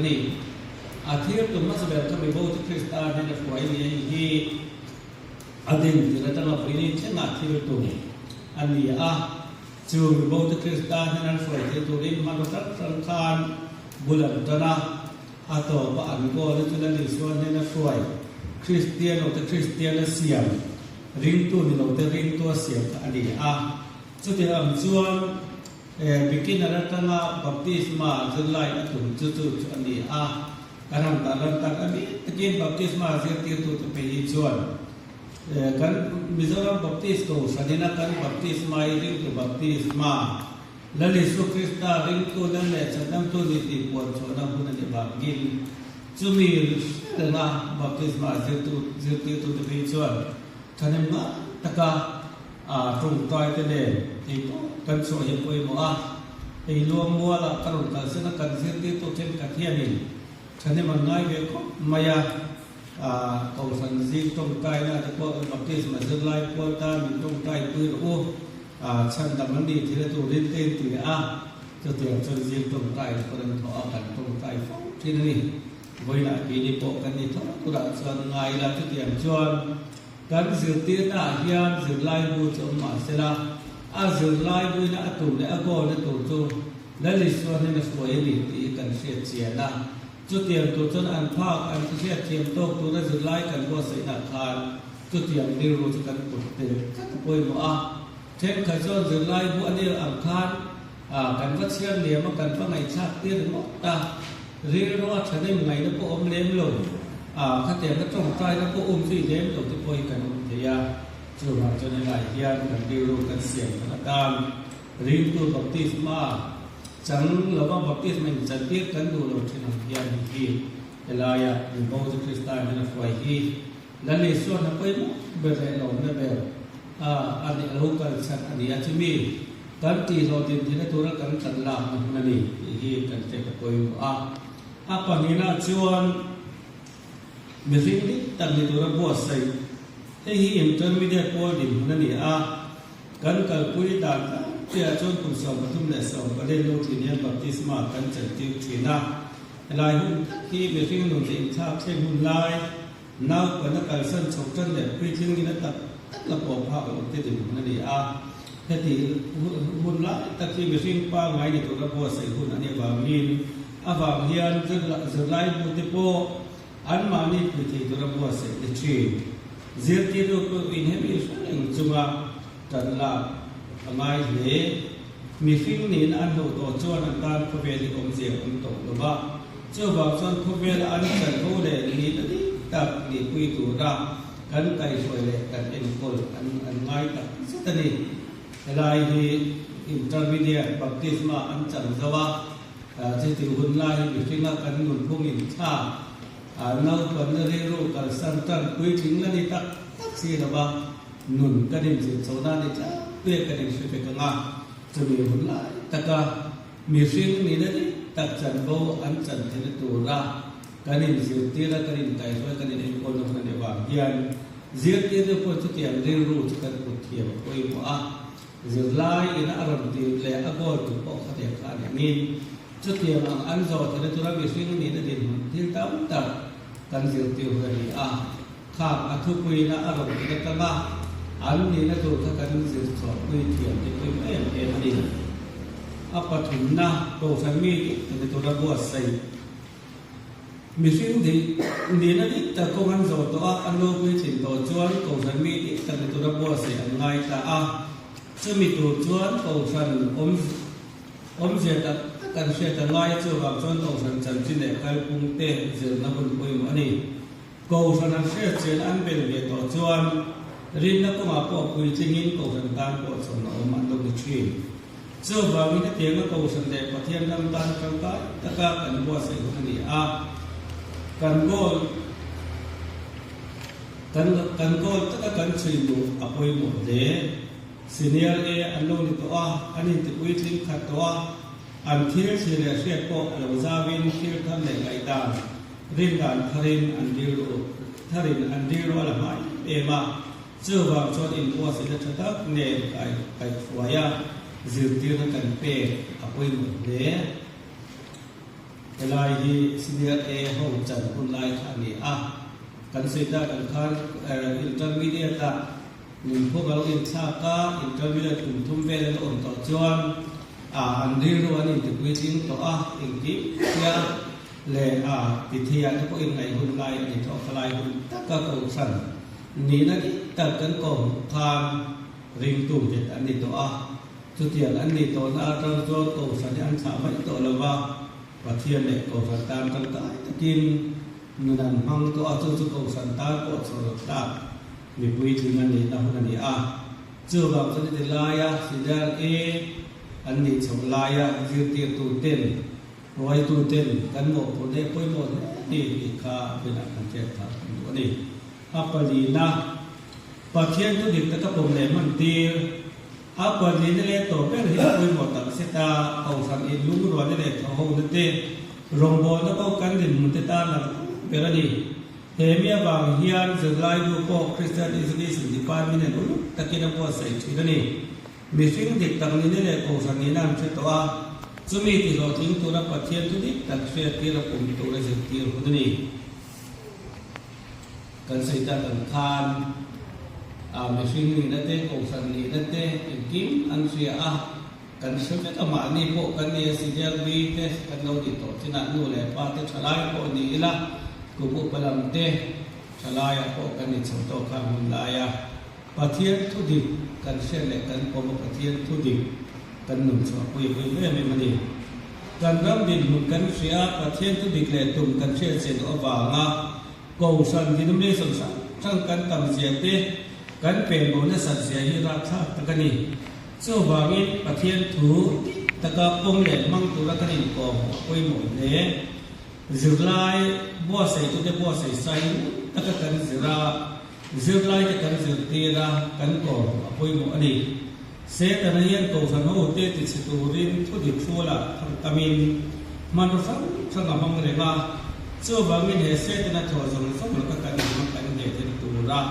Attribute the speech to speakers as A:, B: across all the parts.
A: ni. A thil tum hmasa ber kha mibo chu Krista hnena hruai a ni a, hei hi a din tir atanga vawiin thlengah thil tum a ni a. Chu mibo te Krista hnena an hruai theih turin hmanraw hrang hrang khan bul an tan a, a tawpa an goal-a chu Lal Isua hnena hruai Kristian lo te Kristian a siam, ringtu ni lo te ringtu a siam kha a ni a. Chutiang ang chuan beginner atanga baptisma zirlai a tum chu chu chu a ni a. Kan han dah lan tak a bik takin baptisma zirtirtute phei hi chuan kan Mizoram Baptist Kohhranina kan baptisma hi ringtu baptisma, Lal Isu Krista ringtu lal leh chhandamtu ni tih puan chhuahna hun a nih vangin chumi hre renga baptisma zirtirtute phei chuan thahnem ngai taka tawngtai te nen thei tawp kan chhuah hi a pawimawh a. Hei Luangmualah ka rawn kalsan a, kan zirtirtu thenkhat hianin thahnem an ngai ve khawp mai a. Kohhran zing tawngtaina te pawh baptisma zirlai pual tan min tawngtai pui rawh u. Chhandam an nih thil a turin te in ti a, chutiang chuan zing tawngtai te pawh an thawh a, kan tawngtai fo thin a ni. Vawiinah keini pawh kan ni tho turah chuan ngai ila, chutiang chuan kan zirtirna ah hian zirlai bu chu awm mah sela, a zirlai buina a tum leh a goal-na tur chu Lal Isua hnena hruai a ni tih hi kan hriat chian a. Chutiang tur chuan an phak an hriat thiam tawk tura zirlai kan buatsaihna khan chutiang rilru chu kan put tel tlat a pawimawh a. Thenkhat chuan zirlai bu a nil ang khan kan va chhiar liam a, kan va ngaihthlak tir ringawt a, rilru a thahnem ngaihna pawh awm lem lo, khatiang a tawngtaina pawh um zui lem lo te pawh hi kan awm thei a. Chuvang chuan helai hian kan rilru kan siam khan atan ringtu baptisma Chang lova baptisma in chantir kan duh lo thin ang hian hei hi helaia mibo chu Krista hian a hruai hi Lal Isua hna pawimawh ber leh lawmna ber a a nih a lo kal chhan a ni a, chumi kan tihhlawh din theihna tura kan tlan lakna hun a ni tih hi kan hriat a pawimawh a. A pahnihna chuan mihring dik tak ni tura buatsaih hei hi intermediate pawl dinhmun a ni a. Kan kalpui dan tlangpuiah chuan kum 34 lo thin hian baptisma kan chantir thin a. Helai hun tak hi mihring nun leh inthlak thleng hun lai, naupana kalsan chho tan leh puitling nina tak tak la pawh phak lo te dinhmun a ni a. Heti hun lai tak hi mihring pangngai ni tura buatsaih hun a nih avangin avang hian zirlaibu te pawh Anmahni pui thei tura buatsaih ni thin. Zirtirtu pawh inhemi hre reng chunga tan lak a ngai hle. Mihring niin an hmuh tawh chuan an tan khawvel hi awmzia awm tawh lo va, chuvang chuan khawvela an chanvo leh nihna dik tak nihpui tura kan kaihhruai leh kan enkawl an an ngai tak zet a ni. Helai hi Intermediate Baptisma an chang zo a. Chuti hun lai hi mihringa kan nunphung inthla naupanna rilru kalsan tan puitling la ni tak tak si lova nun kan inzir chhohna ni tlangpui a kan inhre vek ang a, chumi hun lai taka mihring nihna dik tak chanvo an chan theihna tura kan inzirtir a, kan inkaihruai, kan inenkawl na hun a nih avang hian zirtirtu pawh chutiang rilru chu kan put thiam a pawimawh a. Zirlai ina a rawn tir leh a goal tur pawh khatiang kha a ni angin chutiang ang an zawh theihna tura mihring nihna dinhmun thil tam tak kan zirtir hun a ni a. Khang a thupuiina a rawn tir atanga an nihna tur kha kan zir chhuahpui thiam te pawimawh em em a ni. A pathumna Kohhran mi dik tak ni tura buatsaih Mihring dik nihna dik tak kawng an zawh tawh a, an lo puitlin tawh chuan Kohhran mi dik tak ni tura buatsaih an ngai ta a. Chumi tur chuan Kohhran awm awmzia tak tak an hriat a ngai a, chuvang chuan Kohhran chanchin leh kalpung te zirna hun pawimawh a ni. Kohhran an hriat chian an bel ve tawh chuan rinna kawngah pawh puitlingin Kohhran tan pawh chhawn a awm an lo ni thin. Chuvangin hetianga Kohhran leh Pathian ram tan tangkai taka kan buatsaih hun a ni a, kan goal kan kan goal taka kan chhui luh a pawimawh hle. Senior A an lo ni tawh a, an inti puitling khat tawh a, an thil thlir leh hriat pawh a lo zauin thil thar leh ngaihdan Rindan tharin an rilru tharin an rilru a la hma em em a, chuvang chuan inbuatsaihna tha tak nen kai kaihhruai a, zirtirna kan pek a pawimawh hle. Helai hi Senior A ho chan hun lai kha a ni a. Kan sawi tak ang khan Intermediate ah nunphung a lo inthlak a, Intermediate kum thum vel an awm tawh chuan an rilru an intipuitling tawh a, engkim hria leh titheiah te pawh inngaih hun lai a ni tawh a, khalai hun taka kohhran nihna dik tak kan kawm khan ringtu nghet an ni tawh a. Chutiang an nih tawhna atang chuan kohhran hi an thlah mai tawh lo va, Pathian leh kohhran tan tangkai takin nun an hmang tawh a, chu chu kohhran tan pawh chhawrh tlak mipui tling a nihna hun a ni a. Chuvang chuan heti laia Sidar A an nih chhoh laia zirtirtu ten, hruaitu ten kan mawhphurh leh pawimawh hle a ni tih kha vawiinah kan hriat thar kan duh a ni. A palina, Pathian thu dik taka pawm leh hman tir. A palina leh tawh ber hi a pawimawh tak zet a, Kohhran in lungrualna leh thawhhona te, rawngbawlna pawh kan dinhmun te tan lang ber a ni. He mi avang hian zirlaibu pawh Christian Education Department in uluk takin a buatsaih thin a ni. Mihring dik tak nihna leh Kohhran nihna an hre tawh a, chumi tihlawhtling tura Pathian thu dik tak hriattir a pum tura zirtir hun a ni. Kan sawi tak ang khan a mihring nihna te, kohhran nihna te engkim an hria a, kan hre vek a, mahni pawh kan ni a, senior mi te kan lo nih tawh chinah nu leh pa te thalai pawh ni ila, kum upa lam te thalaiah pawh kan ni chho tawh kha hun lai a, Pathian thu dik kan hriat leh kan pawm a, Pathian thu dik kan nun chhuah pui a pawimawh em em a ni. Kan ram dinhmun kan hria a, Pathian thu dik leh tum kan hriat chian duh avanga Kohhran denomination hrang hrang kan tam zia te, kan pen bo nasat zia hi rapthlak tak a ni. Chuvangin Pathian thu dik taka pawm leh hmang tura kan inkawm a pawimawh hle. Zirlai buatsaitute buatsaih sai ngun taka kan zir a, zirlaite kan zirtir a, kan kawm a pawimawh a ni. Setana hian Kohhran hote tichhe turin thu dik hrualah thang tamin hmanraw hrang hrang a hmang reng a. Chuvangin he Setana thaw zawng zawng laka kan hma kan hneh theihna tura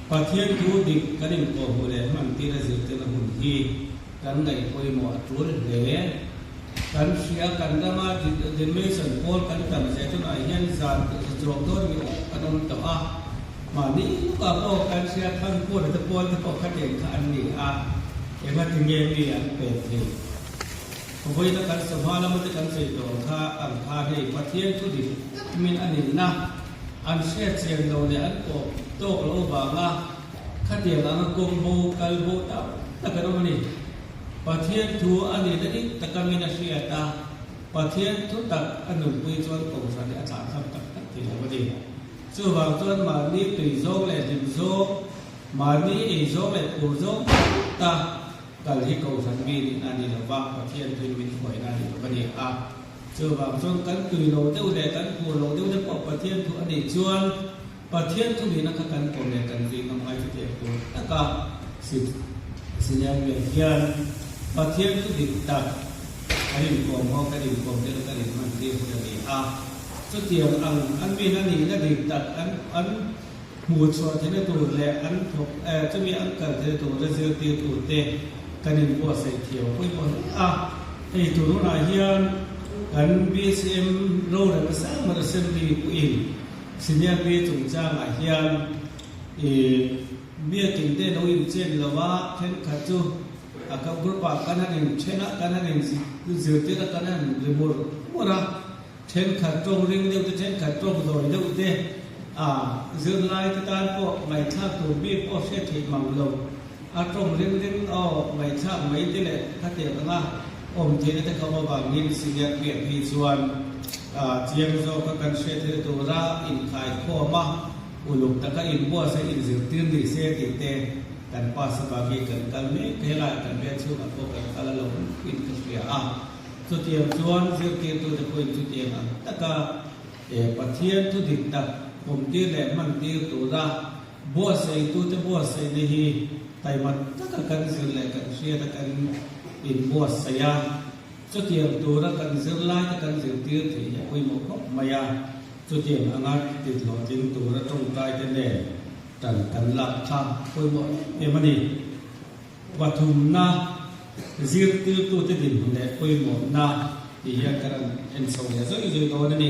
A: Pathian thu dik kan inkawhhmuh leh hmantir a zirtirna hun hi kan ngaih pawimawh a tul hle. Kan hria kan rama denomination pawl kan tam zia tunah hian zan zawk dawn mi awk kan awm tawh a. Mahni lukah pawh kan hria Thangkura te pawl te pawh khatiang kha an ni a, engati nge mi an pek thei? Vawiina kan sawmha lama te kan sawi tawh ang kha ang khan hei Pathian thu dik tak min a nihna an hriat chian lo leh an pawh tawk loh avanga khatiang anga kawng bo kal bo tak tak an awm a ni. Pathian thu a nihna dik taka min a hriat a, Pathian thu tak a nunpui chuan Kohhran hi a thlahthlam tak tak thei lo a ni. Chuvang chuan mahni tui zawng leh hlim zawng, mahni ei zawng leh phur zawng ta kal hi Kohhran mi nihna a ni lo va, Pathian thuin min hruaina a ni lo va ni a. Chuvang chuan kan tui lo deuh leh kan phur lo deuh te pawh Pathian thu a nih chuan Pathian thu nihna kha kan pawm leh kan zui ngam ngai chutiang tur taka Senior hian Pathian thu dik tak kan inkawm ho, kan inkawm tir a, kan inhman tir hun a ni a. Chutiang ang an min a nihna dik tak an an hmuh chhuah theihna tur leh an thawk chumi an kal theihna tura zirtirtute kan inbuatsaih thiam pawimawh hle a. Hei tur hunah hian kan BCM rorelna sang ber Assembly pawhin Senior B chungchangah hian ih biakin te lo inchen lo a, thenkhat chu a group ah kan han inthen a, kan han inzirtir a, kan han ri mur mur a. Thenkhat tawng ring deuh te, thenkhat tawng zawi deuh te, a zirlai te tan pawh ngaihthlak tur bik pawh hriat theih mang lo. A tawng ring ring aw ngaihthlak mai te leh khatiang anga awm theihna te kha awm avangin senior piah phei chuan chiang zawka kan hriat theihna tura inkhaikhawm a, uluk taka inbuatsaih inzirtir ni se tih te kan pass avangin kan kal mek. Helaiah kan veng chhungah pawh kan kal a lo in ka hria a. Chutiang chuan zirtirtute pawhin chutiang ang taka Pathian thu dik tak pawmtir leh hmantir tura buatsaitute buatsaihna hi taima taka kan zir leh kan hriat a kan inbuatsaih a, chutiang tura kan zirlaite kan zirtir theih hi a pawimawh khawp mai a, chutiang anga tithlawhtling tura tawngtaite nen tan kan lak kha pawimawh em em a ni. Pathumna, zirtirtute dinhmun leh pawimawhna. Tih hian ka rawn en chho leh zawih zawih dawn a ni.